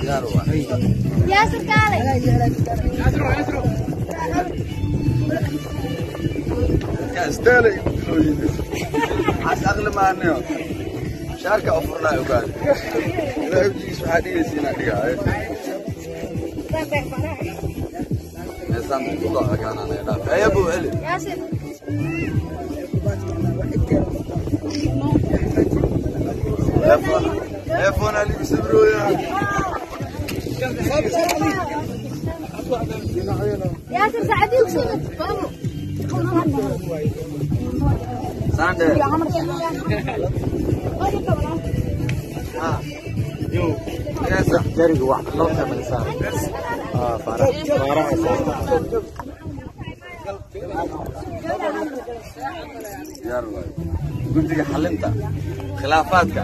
Diyaar waay. Yaasir, kaale. Isteelay xas aqli maanayo shaarka u furnaa ogaad. Ilaahay wjigiis waxaa dhigaysa inaa dhigaayo meesaan ku ekaananaya dhaaf ayabu celi. Yaasir. Telefoon aligu sabrooya. Yaasir, saacadii ku soo baabo. Sande jariga wax loo samaysaa faaraha Diyaar waay guddiga xalinta khilaafaadka.